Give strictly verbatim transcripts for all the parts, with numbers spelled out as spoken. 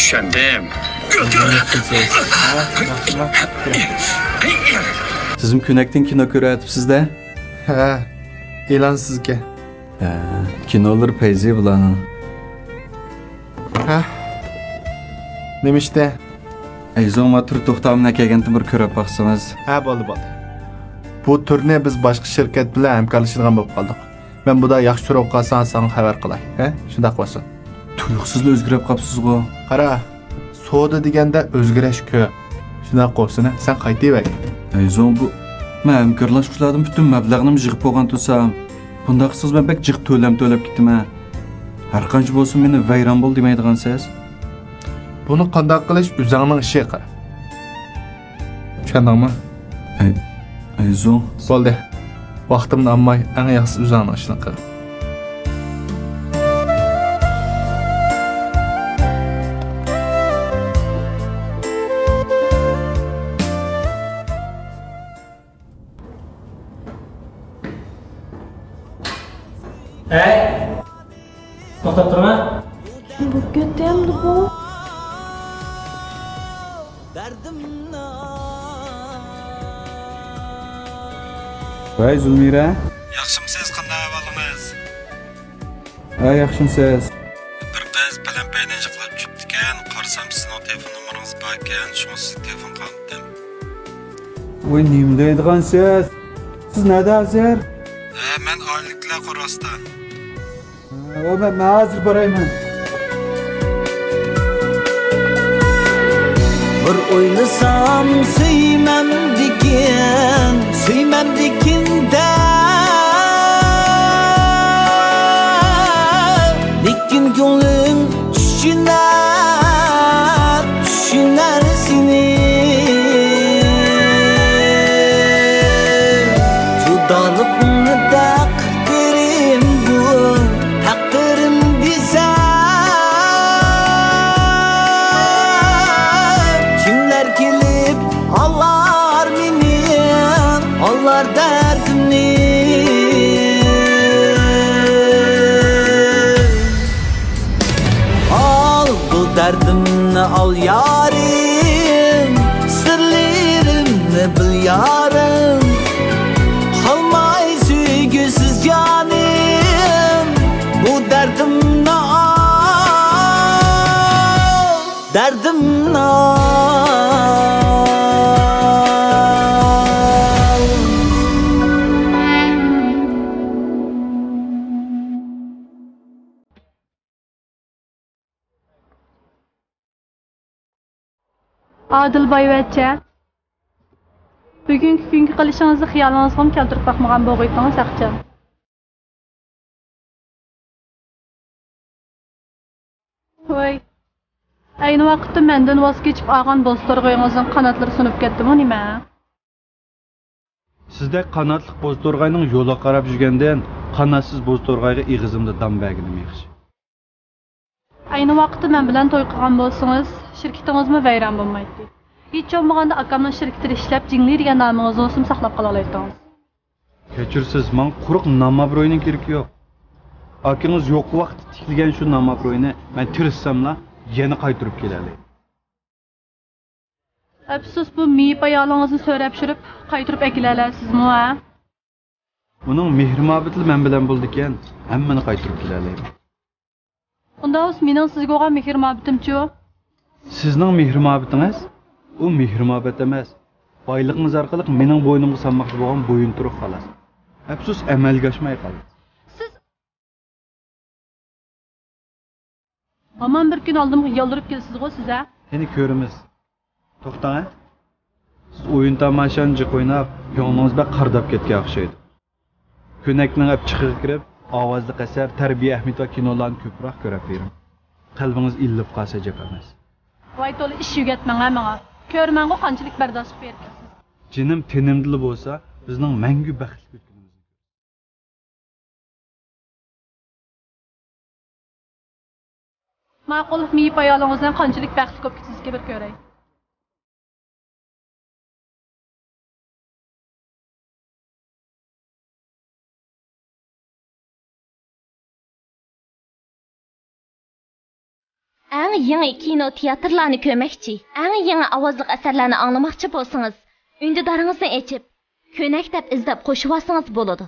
چۈشەندىم. سىزمۇ كۆنەكتىن كىنو كۆرۈۋاتىپسىز-دە؟ ھە، ئېلان سىزگە. ھە، كىنولىرى پەيزى بۇلارنىڭ. ھە؟ نېمە ئىشتە؟ ئەيزوڭ، ما تۈر توختامىنى ئەكەلگەنتىم، بىر كۆرۈپ باقسىڭىز. ھە، بولدى، بولدى. بۇ تۈرنى بىز باشقا شىركەت بىلەن ھەمكارلىشىدىغان بولۇپ قالدۇق. مەن بۇدا ياخشى تۈر بولۇپ قالسا ساڭا خەۋەر قىلاي. ھە؟ شۇنداق بولسۇن. تۇيۇقسىزلا ئۆزگىرىپ قاپسىزغۇ. قارا، سودا دېگەندە ئۆزگىرىش كۆپ. شۇنداق بولسۇن، سەن قايتىۋەر. ئەيزوڭ، بۇ، مەن ھەمكارلاشقۇچىلاردىن پۈتۈن مەبلەغنىمۇ يىغىپ بولغان تۇرسام، بۇنداق قىلسىڭىز مەن بەك جىق تۆلەم تۆلەپ كېتىمەن. ھەر قانچە بولسۇن مېنى ۋەيران بول دېمەيدىغانسىز. بۇنى قانداق قىلىش ئۆزۈڭنىڭ ئىشى، قارا. چۈشەندىڭمۇ؟ ئەي، ئەيزوڭ. بولدى. ۋاقتىمنى ئالماي، ئەڭ ياخشىسى ئۆزۈڭنىڭ ئىشىنى قىل. ھەي! توختاپ تۇرما. بۇ كېتەمدۇ بۇ؟ ۋەي، زۇلمىرە. ياخشىمسىز؟ قانداق ئەھۋالىڭىز؟ ھە، ياخشىمسىز؟ بىر قىز پەلەمپەيدىن يىقىلىپ چۈشۈپتىكەن. قارىسام، سىزنىڭ تېلېفون نومۇرىڭىز باركەن، شۇڭا سىزگە تېلېفون قىلىۋاتىمەن. ۋاي، نېمە دەيدىغانسىز؟ سىز نەدە ھازىر؟ ھە، مەن ئائىلىلىكلەر قورۇسىدا. ھە، مەن، مەن ھازىر بارايمەن. بىر ئويلىسام، سۆيمەمدىكىن، سۆيمەمدىكىن دەپ. لېكىن كۆڭلۈم چۈشىنەر، چۈشىنەر سېنى. جۇدالىقنى تەقدىرىم بۇ، تەقدىرىم دېسە، كىملەر كېلىپ ئالار مېنى، ئالار دەردىمنى. ئال بۇ دەردىمنى، ئال يارىم، سىرلىرىمنى بىل يارىم، قالماي سۆيگۈسىز جانىم، بۇ دەردىمنى ئال. دەردىمنى ئال. ئادىل بايۋەچچە، بۈگۈنكى كۈنگە قىلىشىڭىزنى خىيالىڭىزغىمۇ كەلتۈرۈپ باقمىغان بولغىيتىڭىز ھەقچان. ۋاي، ئەينى ۋاقىتتا مەندىن ۋاز كېچىپ ئالغان بوزتورغايىڭىزنىڭ قاناتلىرى سۇنۇپ كەتتىمۇ نېمە؟ سىزدەك قاناتلىق بوزتورغاينىڭ يولىغا قاراپ يۈرگەندىن، قاناتسىز بوزتورغايغا ئېغىزىمدا دان بەرگىنىم ياخشى. ئەينى ۋاقىتتا مەن بىلەن توي قىلغان بولسىڭىز، شىركىتىڭىزمۇ ۋەيران بولمايتتى. ھېچ بولمىغاندا ئاكامنىڭ شىركىتىدا ئىشلەپ، جىڭلى دېگەن نامىڭىزنىمۇ ساقلاپ قالالايتتىڭىز. كەچۈرسىز، ماڭا قۇرۇق نام-ئابروينىڭ كېرىكى يوق. ئاكىڭىز يوق ۋاقىتتا تىكلىگەن شۇ نام-ئابروينى مەن تىرىشساملا يەنە قايتۇرۇپ كېلەلەيمەن. ئەپسۇس، بۇ مېيىپ ئايالىڭىزنى سۆرەپ يۈرۈپ قايتۇرۇپ ئەكېلەلەيسىزمۇ، ھە؟ ئۇنىڭ مېھرى-مۇھەببىتىلا مەن بىلەن بولىدىكەن، ھەممىنى قايتۇرۇپ كېلەلەيمەن. ئۇنداق بولسا مېنىڭ سىزگە بولغان مېھرى-مۇھەببىتىمچۇ؟ سىزنىڭ مېھرى-مۇھەببىتىڭىز ئۇ مېھرى-مۇھەببەت ئەمەس. بايلىقىڭىز ئارقىلىق مېنىڭ بوينۇمغا سالماقچى بولغان بويۇنتۇرۇق خالاس. ئەپسۇس، ئەمەلگە ئاشماي قالدى. سىز ھامان بىر كۈن ئالدىمغا يالۋۇرۇپ كېلىسىزغۇ سىز، ھە؟ قېنى كۆرىمىز. توختاڭ، ھە؟ سىز ئويۇن-تاماشانى جىق ئويناپ، كۆڭلىڭىز بەك قارىداپ كەتكەن ئوخشايدۇ. كۆنەكنىڭ ئەپ چىقىغا كىرىپ، ئاۋازلىق ئەسەر، تەربىيە ئەھمىيىتى بار كىنولارنى كۆپرەك كۆرۈپ بېرىڭ. قەلبىڭىز ئىللىپ قالسا جاپا ئەمەس. ۋاي تولا ئىش يۈگەتمەڭ ھە ماڭا. كۆرىمەنغۇ قانچىلىك بەرداشلىق بېرىپسىز. جېنىم تېنىمدىلا بولسا، بىزنىڭ مەڭگۈ بەختلىك ئۆتكىنىمىزنى. ماقۇل، مېيىپ ئايالىڭىز بىلەن قانچىلىك بەختلىك بولۇپ كېتىسىزكى، بىر كۆرەي. ئەڭ يېڭى كىنو تىياتىرلارنى كۆرمەكچى، ئەڭ يېڭى ئاۋازلىق ئەسەرلەرنى ئاڭلىماقچى بولسىڭىز، ئۈندىدارىڭىزنى ئېچىپ، كۆنەك دەپ ئىزدەپ قوشۇۋالسىڭىز بولىدۇ.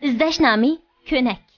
ئىزدەش نامى كۆنەك.